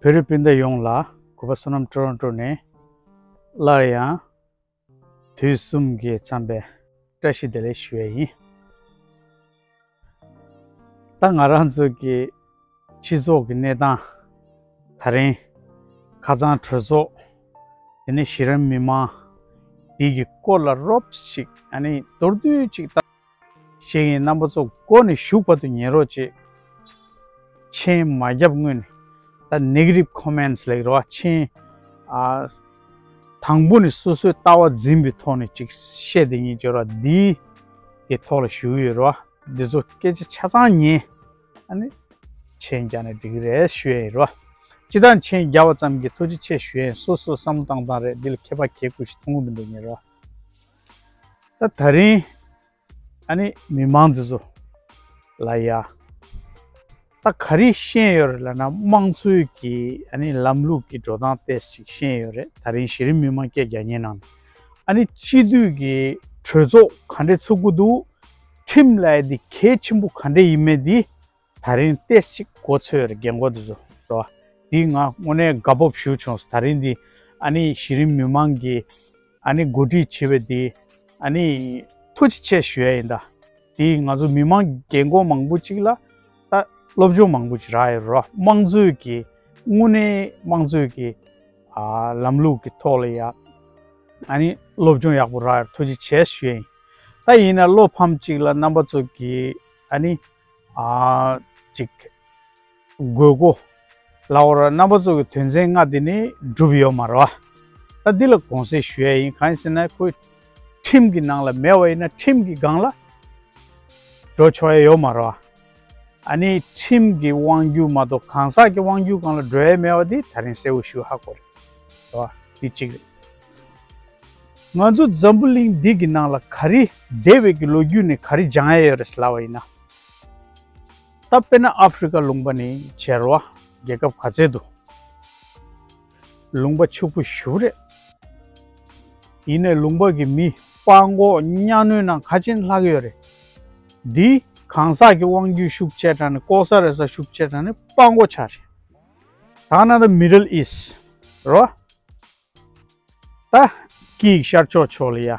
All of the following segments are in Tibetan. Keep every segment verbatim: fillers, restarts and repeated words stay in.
བོད་རིགས་སྤུན་ཟླ་ཡོངས་ལ་གུས་པ་བསོད་ནམས་ཊོ་རོན་ཊོ་ནས་སླར་ཡང་དུས་གསུམ་གྱི་འཚམས་པའི་བཀྲ་ཤིས་བདེ་ལེགས་ཞུ་ཡས་ཡིན། ད་ང་རང་ཚོ་གི་སྤྱི་ཚོགས་ཀྱི་གནས་སྟངས། ད་རིང་ཁ་སང་གྲོས་ཚོགས། དེ་ནས་གཞི་རིམ་མི་མང་འདི་གི་སྐོར་ལ་རོབ་ཞིག་ཨ་ནི་མདོར་བསྡུས་ཅིག་ད་བཤད་ཡིན། རྣམ་པ་ཚོ་འགོ་ནས་གཞུག་བར་དུ་ཉན་རོགས་བྱེད། མཆན་མ་བརྒྱབ་སྔོན་ནས་ད་negative comments ལབ་ཀྱི་རེད་བ། མཆན་ཨ་དང་པོ་ནས་སོ་སོའི་ལྟ་བ་འཛིན་པའི་ཐོག་ནས་ཅིག་བཤད་བསྡད་མཁན་ཅིག་ཡོད་རེད་བ། འདིའི་གི་ཐོག་ལ་ཞུ་གི་ཡོད་རེད་བ། འདི་ཚོ་སྐད་ཆ་ཆ་ཚང་ཉན། ཨ་ནི་མཆན་རྒྱག་ནས་འགྲིག་གི་རེད་ཞུ་ཡས་ཡིན་རེད་བ། སྤྱིར་བཏང་མཆན་རྒྱག་པ་ཙམ་གྱིས་ཐུགས་རྗེ་ཆེ་ཞུ་ཡས་ཡིན། སོ་སོ་བསམ་བློ་བཏང་སྟངས་རེད། འདི་ལ་ཁྱད་པར་གལ་ཁུར་ཞིག་མཐོང་གི་མི་འདུག་ངེས་རེད་བ། ད་ད་རིང་ཨ་ནི་མི་མང་འདི་ཚོ་ལ་ཡ་ད་ག་རེ་ཤེས་ཡོད་རེད་ལབ་ན། དམངས་གཙོའི་གི་ཨ་ནི་ལམ་ལུགས་ཀྱི་འགྲོ་སྟངས་ཏོག་ཙམ་ཅིག་ཤེས་ཡོད་རེད། ད་རིང་གཞི་རིམ་མི་མང་སྐད་རྒྱག་མཁན་ནང་ནས་ཨ་ནི་སྤྱི་འཐུས་ཀྱི་གྲོས་ཚོགས་ག་འདྲས་ཚུགས་ཀྱི་འདུག། ཁྲིམས་ལབ་ཡ་འདི་གལ་ཆེན་པོ་ག་འདྲས་ཡིན་མེད་འདི་ད་རིང་ཏོག་ཙམ་ཅིག་གོ་ཚོད་རེད། རྒན་གོག་འདི་ཚོ་རེད་བ། འདི་ང་དངོས་གནས་དགའ་སྤོབས་ཞེ་པོ་བྱུང་སོང་། ད་རིང་འདི་ཨ་ནི་གཞི་རིམ་མི་མང་གི་ཨ་ནི་གོ་སྒྲིག་བྱས་པ་འདི་ཨ་ནི་ཐུགས་རྗེ་ཆེ་ཞུ་ཡ་ཡིན། ད་འདི་ང་ཚོ་མི་མང་རྒན་གོག་མང་པོ་ཅིག་ལ་ད་སློབ་སྦྱོང་མང་པོ་ཅིག་རག་ཡོད་རེད་བ། དམངས་གཙོའི་གི་དངོས་གནས་དམངས་གཙོའི་གི་ཨ་ལམ་ལུགས་ཀྱི་ཐོག་ལ་ཡ་ཨ་ནི་སློབ་སྦྱོང་ཡག་པོ་རག་ཡོད། ཐུགས་རྗེ་ཆེ་ཞུ་ཡ་ཡིན། ད་ཡིན་ན་བློ་ཕམ་ཅིག་ལ་རྣམ་པ་ཚོ་གི་ཨ་ནི་ཨ་ཅིག་དགོས་མཁོ་ལབ་དགོས་རེད། རྣམ་པ་ཚོ་གི་དོན་ཚན་ལྔ་འདི་ནི་འགྲུབ་ཡོད་མ་རེད་བ། ད་འདི་ལ་དགོངས་སེལ་ཞུ་ཡ་ཡིན། གང་ཡིན་ཟེར་ན་ཁོས་ཁྲིམས་ཀྱི་ནང་ལ་མེད་པ་ཡིན་ན་ཁྲིམས་ཀྱི་སྒང་ལ་འགྲོ་ཆོག་ཡ་ཡོད་མ་རེད་བ། ཨ་ནི་ཁྲིམས་ཀྱི་དབང་སྒྱུར་མ་གཏོགས་གང་ཟག་གི་དབང་སྒྱུར་སྒང་ལ་འགྲོ་ཡ་མེད་པ་འདི་ད་རིང་གསལ་པོ་ཞུ་ཧ་གོ་རེད་བ། འདི་གཅིག་རེད། ང་ཚོ་འཛམ་བུ་གླིང་འདི་གི་ནང་ལ་ག་རེ་འདས་པའི་གི་ལོ་རྒྱུས་ནས་ག་རེ་སྦྱང་ཡ་ཡོད་རེད་ལབ་པ་ཡིན་ན། ད་དཔེར་ན་ཨ་ཧྥི་རི་ཀ་ལུང་པ་ནས་བྱས་རེད་བ། རྒྱལ་ཁབ་ག་ཚད་འདུག། ལུང་པ་ཕྱུག་པོ་ཞེ་པོ་རེད། ཡིན་ནའི་ལུང་པ་གི་མི་སྤྲང་པོ་གཉའ་གནོན་ནང་ག་ཅིག་ལྷག་ཡོད་རེད། འདི་གང་ཟག་གི་དབང་སྒྱུར་ཤུགས་ཆེ་དྲགས་ནས་ལྐོག་ཟ་རེད་ཟ་ཤུགས་ཆེ་དྲགས་ནས་སྤྲང་པོ་ཆགས་རེད། ད་ན་ད་Middle East རེད་བ། ད་དཀྱིལ་ཤར་ཕྱོགས་ཕྱོགས་ལ་ཡ་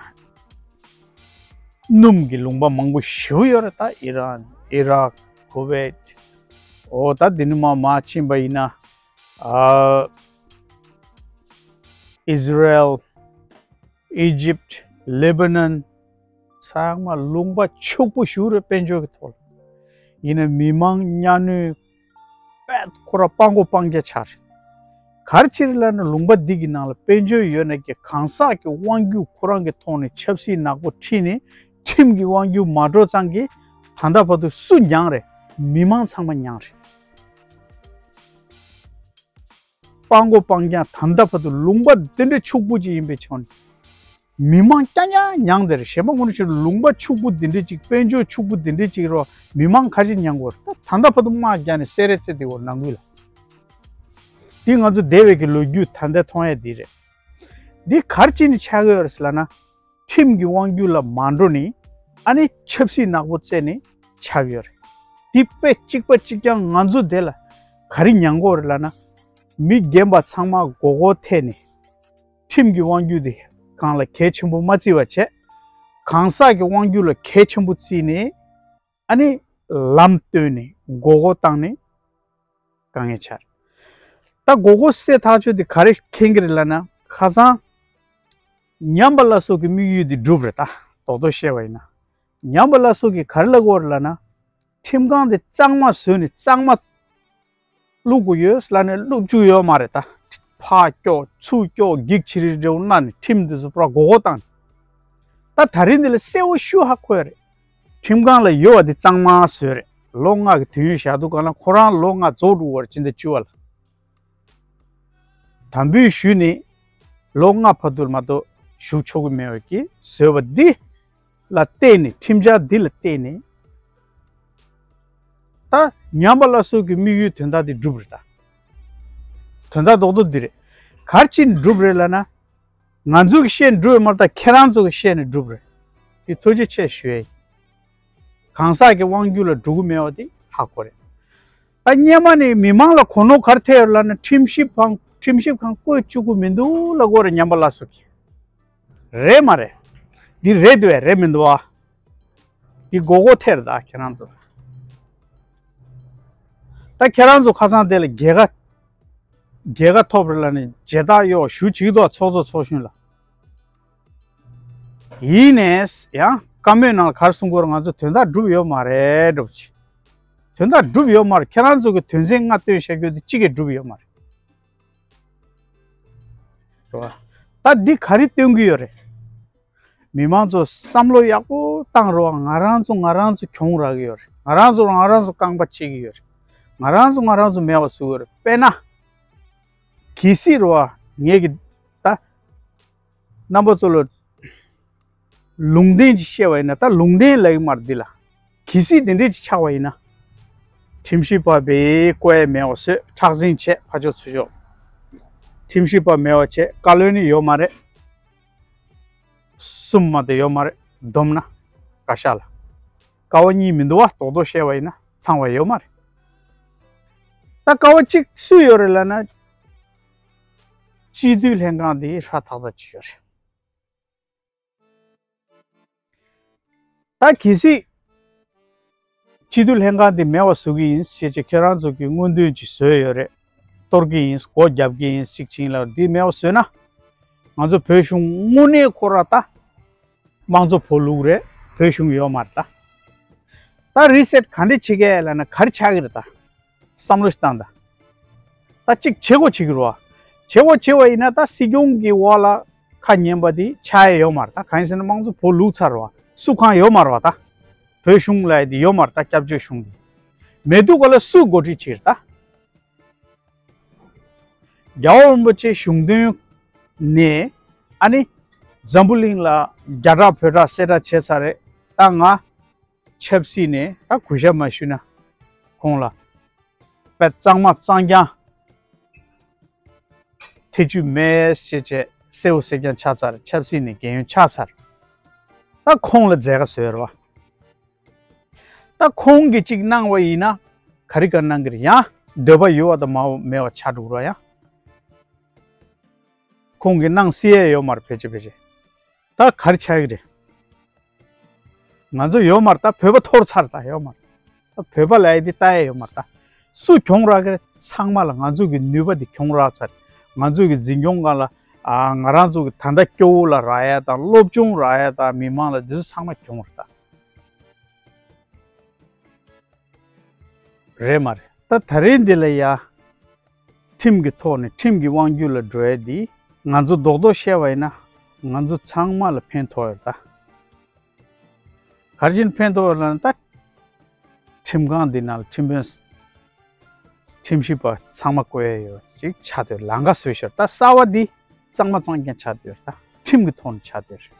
སྣུམ་གྱི་ལུང་པ་མང་པོ་ཞེ་པོ་ཡོད་རེད། ད་ཨི་རན། ཨི་རག། ཁུ་ཝེད། འོ་ད་འདི་ནས་མར་མར་ཕྱིན་པ་ཡིན་ན་ཨ་ཨི་ཟི་རལ། ཨི་ཇིབ། ལེ་བྷ་ནན། ཚང་མ་ལུང་པ་ཕྱུག་པོ་ཞེ་པོ་རེད། དཔལ་འབྱོར་གྱི་ཐོག་ལ། ཡིན་ནའི་མི་མང་གཉའ་གནོན། དཔེ་ཁོ་རང་སྤྲང་པོ་སྤྲང་རྐྱང་ཆགས་རེད། ག་རེ་བྱས་རེད་ལབ་ན་ལུང་པ་འདི་གི་ནང་ལ་དཔལ་འབྱོར་ཡོད་ནའི་གང་ཟག་གི་དབང་སྒྱུར་ཁོ་རང་གི་ཐོག་ནས་ཆབ་སྲིད་ནག་པོ་ཁྲིད་ནས་ཁྲིམས་ཀྱི་དབང་སྒྱུར་མ་འགྲོ་ཙང་གི་ད་ལྟ་བར་དུ་སུ་མྱངས་རེད། མི་མང་ཚང་མ་མྱངས་རེད། སྤྲང་པོ་སྤྲང་རྐྱང་ད་ལྟ་བར་དུ་ལུང་པ་འདི་འདྲ་ཕྱུག་པོ་ཅིག་ཡིན་པའི་ཆ་ནས། མི་མང་རྐྱང་རྐྱང་མྱངས་བསྡད་རེད། གཞན་པ་དངོས་གནས་བྱས་ན་ལུང་པ་ཕྱུག་པོ་འདི་འདྲ་ཅིག་དཔལ་འབྱོར་ཕྱུག་པོ་འདི་འདྲ་ཅིག་རོ། མི་མང་ག་ཅིག་མྱངས་དགོས་རེད། ད་ད་ལྟ་བར་དུ་དམག་རྒྱག་ནས་བསད་རེས་བྱས་བསྡད་ཡོད་རེད་ནང་ཁུལ་ལ། འདི་ང་ཚོ་འདས་པའི་གི་ལོ་རྒྱུས་ད་ལྟ་མཐོང་ཡ་འདི་རེད། འདི་ག་རེ་བྱས་ནས་ཆགས་ཀྱི་ཡོད་རེད་ཟེར་ལབ་ན། ཁྲིམས་ཀྱི་དབང་སྒྱུར་ལ་མ་འགྲོ་ནས་ཨ་ནི་ཆབ་སྲིད་ནག་པོ་རྩད་ནས་ཆགས་ཀྱི་ཡོད་རེད། འདི་དཔེ་གཅིག་པ་གཅིག་རྐྱང་ང་ཚོ་འདི་ལ་ག་རེ་མྱངས་ཀྱི་ཡོད་རེད་ལབ་ན། མི་རྒན་པ་ཚང་མ་མགོ་སྐོར་ཐེབས་ནས། ཁྲིམས་ཀྱི་དབང་སྒྱུར་དེ་སྒང་ལ་གལ་ཆེན་པོ་མ་བརྩི་བ་བྱས། གང་ཟག་གི་དབང་སྒྱུར་ལ་གལ་ཆེན་པོ་བརྩིས་ནས་ཨ་ནི་ལམ་སྟོན་ནས་མགོ་སྐོར་བཏང་ནས་དཀའ་ངལ་ཆགས་རེད། ད་མགོ་སྐོར་སེལ་ཐག་ཆོད་དེ་ག་རེ་མཁྱེན་གྱི་རེད་ལབ་ན། ཁ་སང་ཉམས་པ་སླར་གསོ་གི་དམིགས་ཡུལ་དེ་འགྲུབ་རེད། ད་རྡོག་རྡོག་བཤད་པ་ཡིན་ན། ཉམས་པ་སླར་གསོ་གིས་ག་རེ་ལབ་ཀྱི་ཡོད་རེད་ལབ་ན། ཁྲིམས་ཁང་དེ་གཙང་མ་བཟོས་ནས་གཙང་མ་བླུག་དགོས་ཡོད་ལབ་ནས་བླུག་བཅུག་ཡོད་མ་རེད་ད། ཕར་སྐྱོག་ཚུར་སྐྱོག་འགྱིག་ཆི་རི་རི་འདྲ་བོ་གནང་ནས་ཁྲིམས་འདི་ཚོ་པུ་ར་མགོ་སྐོར་བཏང་། ད་ད་རིང་འདི་ལ་གསལ་པོ་ཞེ་པོ་ཧ་གོ་ཡ་རེད། ཁྲིམས་ཁང་ལ་ཡོད་པ་འདི་གཙང་མ་བཟོས་རེད། ལོ་ལྔ་གི་དུས་ཡུན་བཞག་འདུག་ག་ལ། ཁོ་རང་ལོ་ལྔ་རྫོགས་འགྲོ་གི་ཡོད་རེད། ཕྱི་ཟླ་བཅུ་པ་ལ། དམ་འབུལ་ཞུས་ནས་ལོ་ལྔ་བར་དུ་མ་གཏོགས་བཞུགས་ཆོག་གི་མེད་པ་གི་བཟོས་པ་འདི་ལ་བརྟེན་ནས། ཁྲིམས་འཆར་འདི་ལ་བརྟེན་ནས། ད་ཉམས་པ་སླར་གསོ་གི་དམིགས་ཡུལ་དོན་དག་འདི་འགྲུབ་རེད་ད། དོན་དག་རྡོག་རྡོག་འདི་རེད། ག་རེ་བྱས་ནས་འགྲུབ་རེད་ལབ་ན། ང་ཚོ་གིས་བཤད་འགྲོ་ཡོད་མ་རེད་ད། ཁྱེད་རང་ཚོ་གིས་བཤད་ནས་འགྲུབ་རེད། དེ་ཐུགས་རྗེ་ཆེ་ཞུ་ཡ་ཡིན། གང་ཟག་གི་དབང་སྒྱུར་ལ་འགྲོ་གི་མེད་པ་དེ་ཧ་གོ་རེད། ད་སྔོན་མ་ནས་མི་མང་ལ་གོ་ནོར་ག་རེ་ཐེབས་ཡོད་ལབ་ན། ཁྲིམས་ཞིབ་ཁང་ཁྲིམས་ཞིབ་ཁང་བསྐོས་བཅུག་གི་མི་འདུག་ལབ་དགོས་རེད། ཉམས་པ་སླར་གསོ་གི་རེད་མ་རེད། འདི་རེད་འདུག་བས། རེད་མི་འདུག་བ། འདི་མགོ་སྐོར་ཐེབས་རེད། ད་ཁྱེད་རང་ཚོ། ད་ཁྱེད་རང་ཚོ་ཁ་སང་དེ་ལ་རྒྱལ་ཁ་རྒྱལ་ཁ་ཐོབ་རེད་ལབ་ནས་མཇལ་དར་གཡོག་ཞུ་བྱེད་ཀྱི་འདུག་ཚོགས་གཙོ་ཚོགས་གཞོན་ལ། ཡིན་ནས་ཡང་བཀའ་མོལ་ནང་ལ་ག་རེ་གསུང་གི་ཡོད་རེད། ང་ཚོ་དོན་དག་འགྲུབ་ཡོད་མ་རེད་འགྲོ་ཅི། དོན་དག་འགྲུབ་ཡོད་མ་རེད། ཁྱེད་རང་ཚོ་གི་དོན་ཚན་ལྔ་བཏོན་བཞག་རྒྱུ་དེ་གཅིག་གིས་འགྲུབ་ཡོད་མ་རེད། རེད་བ། ད་འདི་ག་རེ་སྟོན་གི་ཡོད་རེད། མི་མང་ཚོ་བསམ་བློ་ཡག་པོ་བཏང་རོགས། ང་རང་ཚོ་ང་རང་ཚོ་གྱོང་རག་གི་ཡོད་རེད། ང་རང་ཚོ་ང་རང་ཚོ་རྐང་པ་བཅད་ཀྱི་ཡོད་རེད། ང་རང་ཚོ་ང་རང་ཚོ་མེད་པ་བཟོ་གི་ཡོད་རེད། དཔེར་ན། གལ་སྲིད་རེད་བ། ངས་ཀྱི་ད་རྣམ་པ་ཚོ་ལ་ལུང་བསྟན་ཅིག་བཤད་པ་ཡིན་ན། ད་ལུང་བསྟན་ལབ་ཀྱི་མ་རེད་འདི་ལ། གལ་སྲིད་དེ་འདྲས་ཅིག་ཆགས་པ་ཡིན་ན། ཁྲིམས་ཞིབ་པ་བས་བསྐོ་ཡས་མེད་པ་བཟོས། མཁྲེགས་འཛིན་བྱས། ཕར་ཕྱོགས་ཚུར་ཕྱོགས། ཁྲིམས་ཞིབ་པ་མེད་པ་བྱས། བཀའ་བློན་ནི་ཡོད་མ་རེད། གསུམ་མ་གཏོགས་ཡོད་མ་རེད། བསྡོམས་ན་བཀའ་ཤག་ལ། ཀ་བ་གཉིས་མི་འདུག་བ། རྡོག་རྡོག་བཤད་པ་ཡིན་ན་ཚང་བ་ཡོད་མ་རེད། ད་ཀ་བ་གཅིག་སུ་ཡོད་རེད་ལབ་ན། སྤྱི་འཐུས་ལྷན་ཁང་དེ་ཧྲ་ཐག་ཐག་ཅིག་ཡོད་རེད། ད་གལ་སྲིད་སྤྱི་འཐུས་ལྷན་ཁང་འདི་མེད་པ་བཟོ་གི་ཡིན་ཞེས་བྱས། ཁྱེད་རང་ཚོ་གི་མངོན་འདོད་ཅིག་བཟོས་ཡོད་རེད། གཏོར་གི་ཡིན། སྒོ་རྒྱབ་ཀྱི་ཡིན་ཅིག་བྱིན་ལ། འདི་མེད་པ་བཟོས་ན། ང་ཚོ་བོད་གཞུང་དངོས་གནས་ཁོ་ར་ད་དམངས་གཙོ་བོད་ལུགས་རེད། བོད་གཞུང་ཡོད་མ་རེད་ད། ད་རི་སེཊ་ག་འདྲས་བྱེད་གས་ལབ་ན་ག་རེ་ཆགས་ཀྱི་རེད་ད། བསམ་བློ་ཞིག་བཏང་ད། ད་གཅིག་བྱེད་སྒོ་བྱེད་ཀྱི་རེད་བ། བྱེད་སྒོ་བྱེད་པ་ཡིན་ན་ད་སྲིད་སྐྱོང་གི་འོག་ལ་ཁ་ཉན་པ་དེ་ཆགས་ཡས་ཡོད་མ་རེད་ད། གང་ཡིན་ཟེར་ན་དམངས་གཙོ་བོད་ལུགས་ཚར་བ། སུ་གང་ཡོད་མ་རེད་བ་ད། བོད་གཞུང་ལབ་ཡས་དེ་ཡོད་མ་རེད་ད། སྐྱབས་བཅོལ་གཞུང་དེ་མེད་དུས་ག་ལ་སུས་འགོ་ཁྲིད་བྱེད་རེད་ད། རྒྱལ་བ་རིན་པོ་ཆེ་གཞུང་དོན་ནས་ཨ་ནི་འཛམ་བུ་གླིང་ལ་རྒྱ་གྲགས་བོད་གྲགས་གསལ་བསྒྲགས་བྱས་ཚར་རེད། ད་ང་ཆབ་སྲིད་ནས་ད་གུས་ཞབས་མ་ཞུས་ན་ཁོང་ལ་དཔེ་གཙང་མ་གཙང་རྐྱང་ཐེ་ཇུས་མེད་ཞེས་བྱས་གསལ་བོ་གསལ་རྐྱང་ཆགས་ཚར། ཆབ་སྲིད་ནས་རྒན་ཡོལ་ཆགས་ཚར། ད་ཁོང་ལ་མཛད་དཀའ་བཟོས་རེད་བ། ད་ཁོང་གིས་གཅིག་གནང་བ་ཡིན་ན་ག་རེ་ག་གནང་གི་རེད། ཡང་འདོད་པ་ཡོད་པ་དང་མ་མེད་པ་ཆགས་འགྲོ་གི་རེད་ཡ། ཁོང་གིས་གནང་སྲིད་ཡས་ཡོད་མ་རེད། ཕལ་ཆེར་ཕལ་ཆེར། ད་ག་རེ་ཆགས་ཀྱི་རེད། ང་ཚོ་ཡོད་མ་རེད་ད། བོད་པ་འཐོར་ཚར་ད། ཡོད་མ་རེད་ད། བོད་པ་ལབ་ཡས་འདི་ལྟ་ཡས་ཡོད་མ་རེད་ད། སུ་གྱོང་རག་གི་རེད། ཚང་མ་ལ་ང་ཚོ་གི་ནུས་པ་འདི་གྱོང་རག་ཚར། ང་ཚོ་གི་འཛིན་སྐྱོང་སྒང་ལ། ཨ། ང་རང་ཚོ་གི་ད་ལྟ་སྐྱོ་བོ་ལ་རག་ཡས་དང་སློབ་སྦྱོང་རག་ཡས་དང་མི་མང་ལ་འདི་ཚོ་ཚང་མ་གྱོང་རེད་ད། རེད་མ་རེད། ད་ད་རེས་འདི་ལ་ཡ། ཁྲིམས་ཀྱི་ཐོག་ནས་ཁྲིམས་ཀྱི་དབང་སྒྱུར་ལ་འགྲོ་ཡས་འདི་ང་ཚོ་རྡོག་རྡོག་བཤད་པ་ཡིན་ན་ང་ཚོ་ཚང་མ་ལ་ཕན་ཐོགས་ཡོད་ད། ག་རེ་བྱས་ནས་ཕན་ཐོགས་ཡོད་ལབ་ན། ད་ཁྲིམས་ཁང་འདི་ནང་ལ་ཁྲིམས་དཔོན། ཁྲིམས་ཞིབ་པ་ཚང་མ་བསྐོ་ཡས་ཡོད་ཅིག་ཆགས་བསྡད་ཡོད། ལམ་ཁ་བཟོས་ཤག་ད་གསར་པ་འདི་གཙང་མ་གཙང་རྐྱང་ཆགས་བསྡད་ཡོད། ད་ཁྲིམས་ཀྱི་ཐོག་ནས་ཆགས་བསྡད་ཡོད་རེད།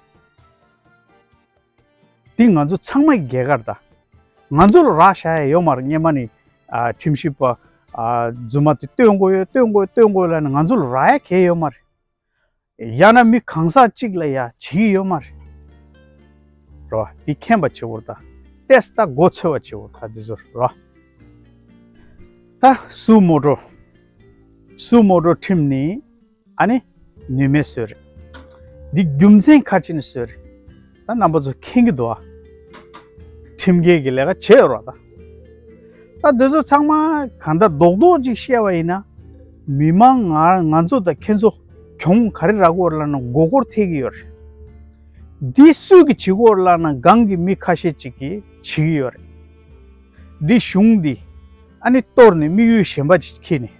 འདི་ང་ཚོ་ཚང་མ་གི་རྒྱལ་ཁ་རེད་ད། ང་ཚོ་ལ་རག་བཞག་ཡས་ཡོད་མ་རེད། སྔོན་མ་ནས། ཨ། ཁྲིམས་ཞིབ་པ། ཨ། རྫུན་མ་དེ་སྟོན་དགོས་ཡོད། སྟོན་དགོས་ཡོད། སྟོན་དགོས་ཡོད་ལབ་ནས་ང་ཚོ་ལ་རག་ཡས་གང་ཡང་ཡོད་མ་རེད། ཡང་ན་མི་གང་ཟག་གཅིག་ལ་ཡ་བྱེད་ཀྱི་ཡོད་མ་རེད། རོ། འདི་མཁྱེན་པ་བྱེད་དགོས་རེད་ད། ཏེས་ད་མགོ་ཚོས་པ་བྱེད་དགོས་རེད་ད་འདི་ཚོར་རོ། ད་སུ་མོ་ཊ། སུ་མོ་ཊ་ཁྲིམས་ནི་ཨ་ནི་ནུས་མེད་བཟོས་རེད། འདི་རྒྱུ་མཚན་ག་རེ་བྱས་ནས་བཟོས་རེད། ད་རྣམ་པ་ཚོ་མཁྱེན་གྱི་འདུག་ཨ། ཁྲིམས་འགལ་གྱི་ལས་ཀ་བྱས་ཡོད་རེད་ད། ད་འདི་ཚོ་ཚང་མ་གང་ལྟར་རྡོག་རྡོག་ཅིག་བཤད་པ་ཡིན་ན། མི་མང་ང་ང་ཚོ་དང་ཁྱེད་ཚོ་གྱོང་ག་རེ་རག་གི་ཡོད་རེད་ལབ་ན་མགོ་སྐོར་ཐེབས་ཀྱི་ཡོད་རེད། འདི་སུས་ཀྱིས་བྱེད་ཀྱི་ཡོད་རེད་ལབ་ན་སྒང་གི་མི་ཁ་ཤས་ཅིག་གིས་བྱེད་ཀྱི་ཡོད་རེད། འདི་གཞུང་འདི་ཨ་ནི་གཏོར་ནས་དམིགས་ཡུལ་གཞན་པ་ཅིག་འཁྱེར་ནས་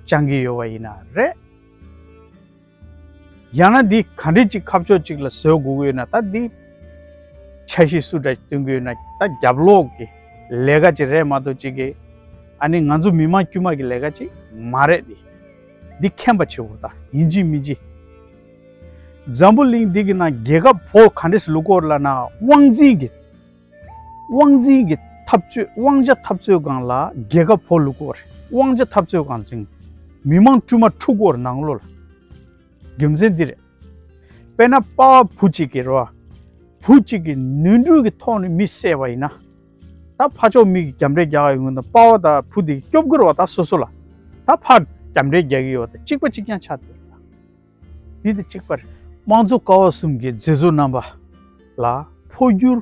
བཅང་གི་ཡོད་པ་ཡིན་ན་རེད། ཡང་ན་འདི་ག་འདྲས་ཅིག་ཁ་ཕྱོགས་ཅིག་ལ་བཟོ་དགོས་ཀྱི་ཡོད་ན། ད་འདི་འཆར་གཞི་སུ་འདྲ་ཞིག་བཏོན་གྱི་ཡོད་ན། ད་རྒྱབ་ལོགས་ཀྱི་ལས་ཀ་ཅིག་རེད་མ་གཏོགས་ཅིག་གི། ཨ་ནི་ང་ཚོ་མི་མང་དཀྱུས་མ་གི་ལས་ཀ་ཅིག་མ་རེད། འདི་འདི་མཁྱེན་པ་བྱེད་དགོས། ད་ཡིན་གཅིག་མིན་གཅིག་འཛམ་བུ་གླིང་འདི་གི་ནང་རྒྱལ་ཁབ་བོད་ག་འདྲས་སེ་ལུས་ཀྱི་ཡོད་རེད་ལབ་ན། དབང་འཛིན་གྱི་དབང་འཛིན་གྱི་འཐབ་རྩོད། དབང་ཆ་འཐབ་རྩོད་སྒང་ལ་རྒྱལ་ཁབ་བོད་ལུས་ཀྱི་ཡོད་རེད། དབང་ཆ་འཐབ་རྩོད་སྒང་འཛིན། མི་མང་དཀྱུས་མ་འཁྲུག་གི་ཡོད་རེད་ནང་ལོགས་ལ། རྒྱུ་མཚན་འདི་རེད། དཔེར་ན་པ་ཕ་བུ་གཅིག་གི་རེད་བ། བུ་གཅིག་གིས་ནོར་འཁྲུལ་གྱི་ཐོག་ནས་མི་བསད་པ་ཡིན་ན། ད་ཕ་ཕྱོགས་མི་གི་རྒྱབ་འདྲེ་རྒྱག་ཡོང་གི་ན་པ་ཕ་དང་བུ་དེ་གི་སྐྱོབ་དགོས་རེད་བ། ད་སོ་སོ་ལ་ད་ཕར་རྒྱབ་འདྲེ་རྒྱག་གི་ཡོད་བ། ད་གཅིག་པ་གཅིག་རྐྱང་ཆགས་བསྡད་རེད། འདི་དང་གཅིག་པ་རེད། དམངས་གཙོ་ཀ་བ་གསུམ་གྱི་མཛད་གཙོ་རྣམ་པ་ལ་འཕོ་འགྱུར་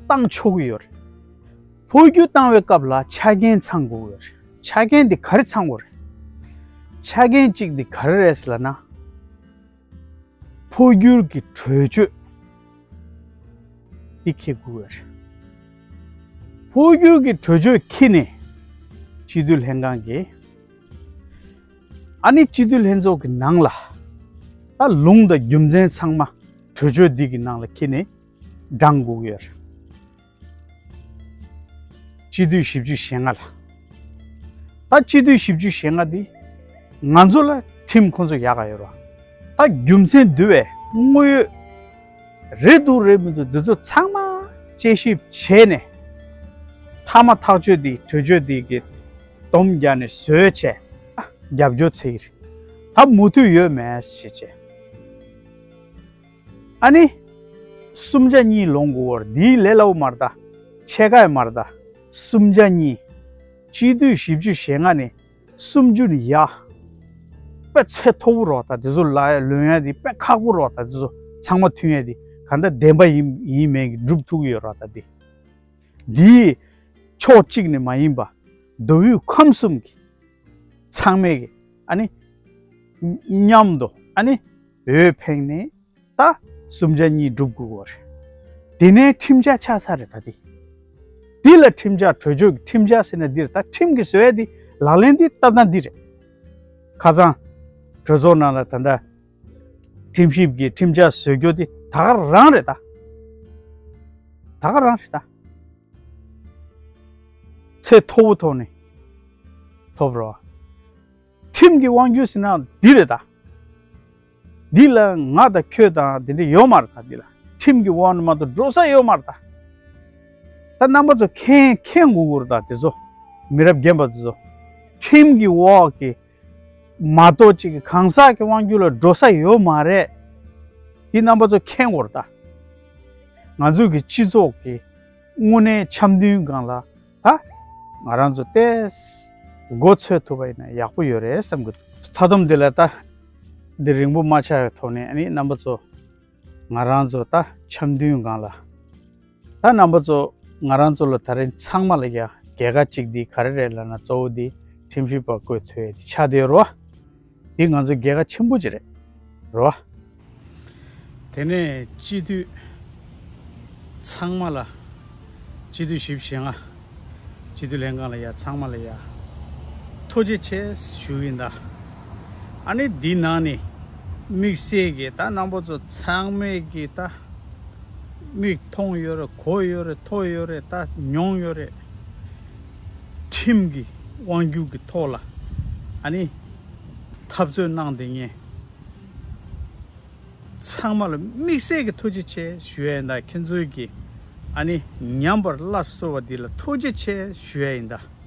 བཏང་ཆོག་གི་ཡོད་རེད། འཕོ་འགྱུར་བཏང་བའི་སྐབས་ལ་ཆ་རྐྱེན་ཚང་དགོས་ཀྱི་ཡོད་རེད། ཆ་རྐྱེན་འདི་ག་རེ་ཚང་དགོས་རེད། ཆ་རྐྱེན་གཅིག་འདི་ག་རེ་རེད་ཟེར་ལབ་ན། འཕོ་འགྱུར་གྱི་གྲོས་ཆོད་འདི་འཁྱེར་དགོས་ཀྱི་ཡོད་རེད། འཕོ་འགྱུར་གྱི་གྲོས་ཆོད་འཁྱེར་ནས་སྤྱི་འཐུས་ལྷན་ཁང་གིས། ཨ་ནི་སྤྱི་འཐུས་ལྷན་ཚོགས་ཀྱི་ནང་ལ་ད་ལུང་དང་རྒྱུ་མཚན་ཚང་མ་གྲོས་ཆོད་འདི་གི་ནང་ལ་འཁྱེར་ནས་བགྲང་དགོས་ཀྱི་ཡོད་རེད། སྤྱི་འཐུས་བཞི་བཅུ་ཞེ་ལྔ་ལ། ད་སྤྱི་འཐུས་བཞི་བཅུ་ཞེ་ལྔ་འདི་ང་ཚོ་ལ་ཁྲིམས་ཁོང་ཚོ་ཡག་ག་ཡོད་རེད་བ། ད་རྒྱུ་མཚན་འདི་བས་དངོས་ཡོད་རེད་འདུག་རེད་མི་འདུག་འདི་ཚོ་ཚང་མ་དཔྱད་ཞིབ་བྱས་ནས་མཐའ་མ་ཐག་གཅོད་འདི་གྲོས་ཆོད་འདི་གི་སྡོམ་རྒྱག་ནས་བཟོས་བྱས་རྒྱབ་སྐྱོར་བྱེད་ཀྱི་རེད། ད་མུ་མཐུད་ཡོད་མེད་ཞེས་བྱས། ཨ་ནི། གསུམ་ཆ་གཉིས་ལོངས་དགོས་པར་འདིའི་ལས་སླ་པོ་མ་རེད་ད། ཕྱེད་ཀ་ཡང་མ་རེད་ད། གསུམ་ཆ་གཉིས། སྤྱི་འཐུས་བཞི་བཅུ་ཞེ་ལྔ་ནས་གསུམ་ཅུ་ནས་ཡར། དཔེ་ཚད་མཐོ་པོ་རེད་བ་ད། དེ་ཚོ་ལ་ལོན་ཡ་དེ་དཔེ་ཁག་པོ་རེད་བ་ད། དེ་ཚོ་ཚང་མ་མཐུན་ཡ་དེ་གང་ལྟར་བདེན་པ་ཡིན་ཡིན་མིན་གྱི་སྒྲུབ་ཐུབ་ཀྱི་ཡོད་རེད་བ་ད། དེ་འདིའི་ཕྱོགས་གཅིག་ནས་མ་ཡིན་པ་མདོ་དབུས་ཁམས་གསུམ་གྱི་ཚང་མས་ཀྱི་ཨ་ནི་མཉམ་དུ་ཨ་ནི་འོས་འཕེན་ནས། ད་གསུམ་ཆ་གཉིས་སྒྲུབ་དགོས་པ་རེད། དེ་ནས་ཁྲིམས་འཆར་ཆགས་ཚར་རེད་ད་དེ། འདི་ལ་ཁྲིམས་འཆར་གྲོས་ཆོད་ཀྱི་ཁྲིམས་འཆར་ཟེར་ན་འདི་རེད་ད། ཁྲིམས་ཀྱི་བཟོ་ཡ་འདི་ལག་ལེན་འདི་སྟབས་ན་འདི་རེད། ཁ་སང་གྲོས་ཚོགས་ནང་ལ་ད་ལྟ་ཁྲིམས་ཞིབ་ཀྱི་ཁྲིམས་འཆར་བཟོ་རྒྱུ་འདི་ད་ག་རང་རེད་ད། ད་ག་རང་རེད་ད། ཚད་མཐོ་པོ་ཐོག་ནས་ཐོབ་རོགས། ཁྲིམས་ཀྱི་དབང་སྒྱུར་ཟེར་ན་འདི་རེད་ད། འདི་ལ་ང་དང་ཁྱོད་དང་དེ་འདྲ་ཡོད་མ་རེད་ད། འདི་ལ་ཁྲིམས་ཀྱི་དབང་ནས་མ་གཏོགས་འགྲོ་ས་ཡོད་མ་རེད་ད། ད་རྣམ་པ་ཚོ་མཁྱེན་མཁྱེན་དགོས་ཀྱི་རེད་ད། དེ་ཚོ་མི་རབས་རྒན་པ་དེ་ཚོ་ཁྲིམས་ཀྱི་འོག་གི་མ་གཏོགས་ཅིག་གི་གང་ཟག་གི་དབང་སྒྱུར་ལ་འགྲོ་ས་ཡོད་མ་རེད། འདི་རྣམ་པ་ཚོ་མཁྱེན་དགོས་རེད་ད། ང་ཚོ་གི་སྤྱི་ཚོགས་ཀྱི་དངོས་གནས་འཆམ་མཐུན་སྒང་ལ་ད་ང་རང་ཚོ་ཏོག་ཙམ་མགོ་འཚོས་ཐུབ་པ་ཡིན་ན་ཡག་པོ་ཡོད་རེད་བསམ་གི་འདུག་མཐའ་སྡོམ་འདི་ལ་ད་འདི་རིང་པོ་མ་ཆགས་པའི་ཐོག་ནས་ཨ་ནི་རྣམ་པ་ཚོ་ང་རང་ཚོ་ད་འཆམ་མཐུན་སྒང་ལ་ད་རྣམ་པ་ཚོ་ང་རང་ཚོ་ལ་ད་རིང་ཚང་མ་ལ་ཡ་རྒྱལ་ཁ་གཅིག་འདི་ག་རེ་རེད་ལབ་ན་གཙོ་བོ་འདི་ཁྲིམས་ཞིབ་པ་བསྐོས་ཐུབ་ཡ་འདི་ཆགས་བསྡད་ཡོད་རེད་བ། འདི་ང་ཚོ་རྒྱལ་ཁ་ཆེན་པོ་ཅིག་རེད། རེད་བ། དེ་ནས་སྤྱི་འཐུས་ཚང་མ་ལ་སྤྱི་འཐུས་བཞི་བཅུ་ཞེ་ལྔ་སྤྱི་འཐུས་ལྷན་ཁང་ལ་ཡ་ཚང་མ་ལ་ཡ་ཐུགས་རྗེ་ཆེ་ཞུ་གི་ཡིན་ད། ཨ་ནི་འདི་ནང་ནས་དམིགས་བསལ་གྱི་ད་རྣམ་པ་ཚོ་ཚང་མས་ཀྱི་ད་མིག་མཐོང་ཡོད་རེད། གོ་ཡོད་རེད། ཐོས་ཡོད་རེད། ད་མྱོང་ཡོད་རེད། ཁྲིམས་ཀྱི་དབང་སྒྱུར་གྱི་ཐོག་ལ་ཨ་ནི་འཐབ་རྩོད་གནང་བསྡད་མཁན་ཚང་མ་ལ་དམིགས་བསལ་གྱི་ཐུགས་རྗེ་ཆེ་ཞུ་ཡ་ཡིན་ད། ཁྱེད་ཚོའི་གི་ཨ་ནི་ཉམས་པར་སླར་གསོ་བ་འདི་ལ་ཐུགས་རྗེ་ཆེ་ཞུ་ཡ་ཡིན་ད།